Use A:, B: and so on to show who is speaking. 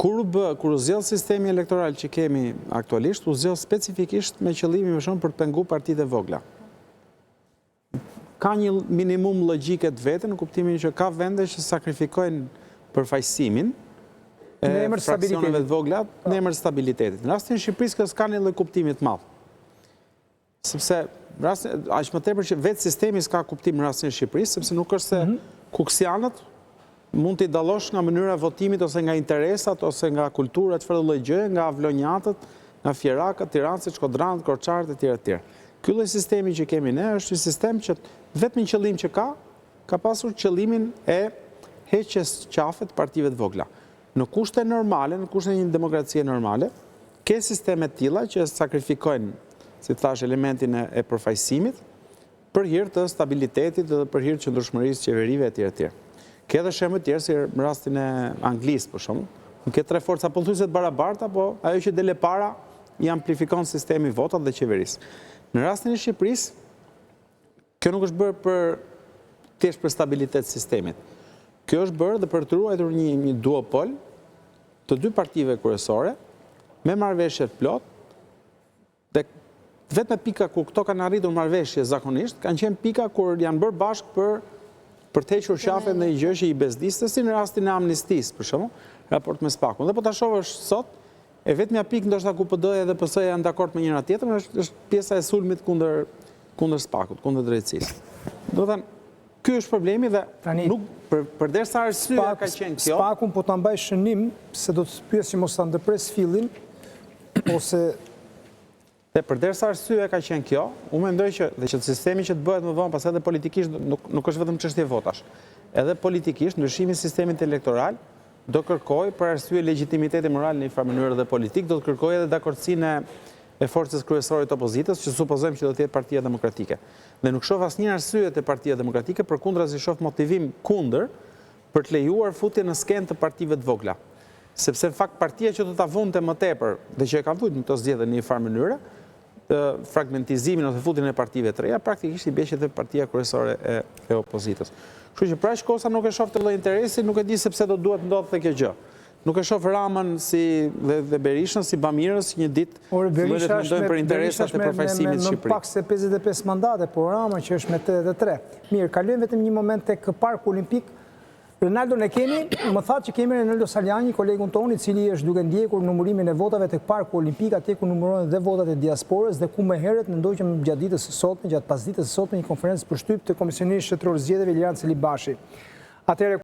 A: Kur u bë, kur u zgjodh sistemi elektoral që kemi aktualisht, u zgjodh specifikisht me qëllimin më shumë për të pengu partitë e vogla. Ka një minimum logjike të vetën, në kuptimin që ka vende që sakrifikojnë përfaqësimin e fraksioneve të vogla në emër të stabilitetit. Në rastin e Shqipërisë kjo s'ka një lloj kuptimi të madh. Sepse rastin, aq më tepër që vetë sistemi s'ka kuptim në rastin e Shqipërisë, sepse nuk është se mhm. kuksianët mund t'i dallosh nga mënyra e votimit ose nga interesat ose nga kultura, çfarëdo lloj gjëje, nga vlonjatët, nga fierakët, tiransit, shkodranët, korçarët etj etj. Ky lloj sistemi që kemi ne është një sistem që vetmin qëllim që ka, ka pasur qëllimin e heqjes qafe të partive të vogla. Në kushte normale, në kushte një demokracie normale, ke sisteme të tilla që sakrifikojnë, si thashë, elementin e përfaqësimit, për hir të stabilitetit dhe për hir të qëndrueshmërisë së qeverive etj etj. Ke edhe shembuj të tjerë si në rastin e Anglisë për shembull, ku ke tre forca pothuajse të barabarta, po ajo që del e para i amplifikon sistemi votat dhe qeveris. Në rastin e Shqipërisë, kjo nuk është bërë për thjesht për stabilitet sistemit. Kjo është bërë dhe për të ruajtur një një duopol të dy partive kryesore me marrëveshje të plotë Dhe të vetmet pika ku këto kanë arritur marrëveshje zakonisht, kanë qenë pika kur janë bërë bashkë për për të hequr qafe ndonjë gjë që i bezdiste, si në rastin e amnistisë, për shembull, raport me SPAK-un. Dhe po ta shohësh sot, e vetmja pikë ndoshta ku PD-ja dhe PS-ja janë dakord me njëra tjetrën është është pjesa e sulmit kundër kundër SPAK-ut, kundër drejtësisë. Do të thënë, ky është problemi dhe Tani, nuk për përderisa arsyeja ka qenë kjo.
B: SPAK-un po ta mbaj shënim se do të pyes që mos ta ndërpres fillin, ose
A: Dhe përderisa arsyeja ka qenë kjo, unë mendoj që dhe që sistemi që të bëhet më vonë, pastaj edhe politikisht nuk nuk është vetëm çështje votash. Edhe politikisht ndryshimi i sistemit elektoral do kërkojë për arsye legjitimiteti moral në një farë mënyre dhe politik, do të kërkojë edhe dakordësinë e e forcës kryesore të opozitës, që supozojmë që do të jetë Partia Demokratike. Dhe nuk shoh asnjë arsye te Partia Demokratike, përkundrazi shoh motivim kundër për të lejuar futjen në skenë të partive të vogla. Sepse në fakt partia që do ta vunte më tepër dhe që e ka vujt në këto zgjedhje në një farë mënyre, fragmentizimin ose futjen e partive të reja, praktikisht i bie që të partia kryesore e, e opozitës. Kështu që për aq kohë sa nuk e shoh këtë lloj interesi, nuk e di se pse do duhet ndodhte kjo gjë. Nuk e shoh Ramën si dhe, dhe Berishën si bamirës një ditë
B: Ore Berisha është me për interesat e përfaqësimit të Shqipërisë. Më pak se 55 mandate, por Rama që është me 83. Mirë, kalojmë vetëm një moment tek Parku Olimpik. Renaldo ne kemi, më thatë që kemi Renaldo Salianji, kolegun tonë, i cili është duke ndjekur numërimin e votave tek Parku Olimpik, atje ku numërohen dhe votat e diasporës dhe ku më herët ne ndoqëm gjatë ditës së sotme, gjatë pasdites së sotme një konferencë për shtyp të Komisionerit Shtetëror të Zgjedhjeve Ilirian Celibashi. Atëherë.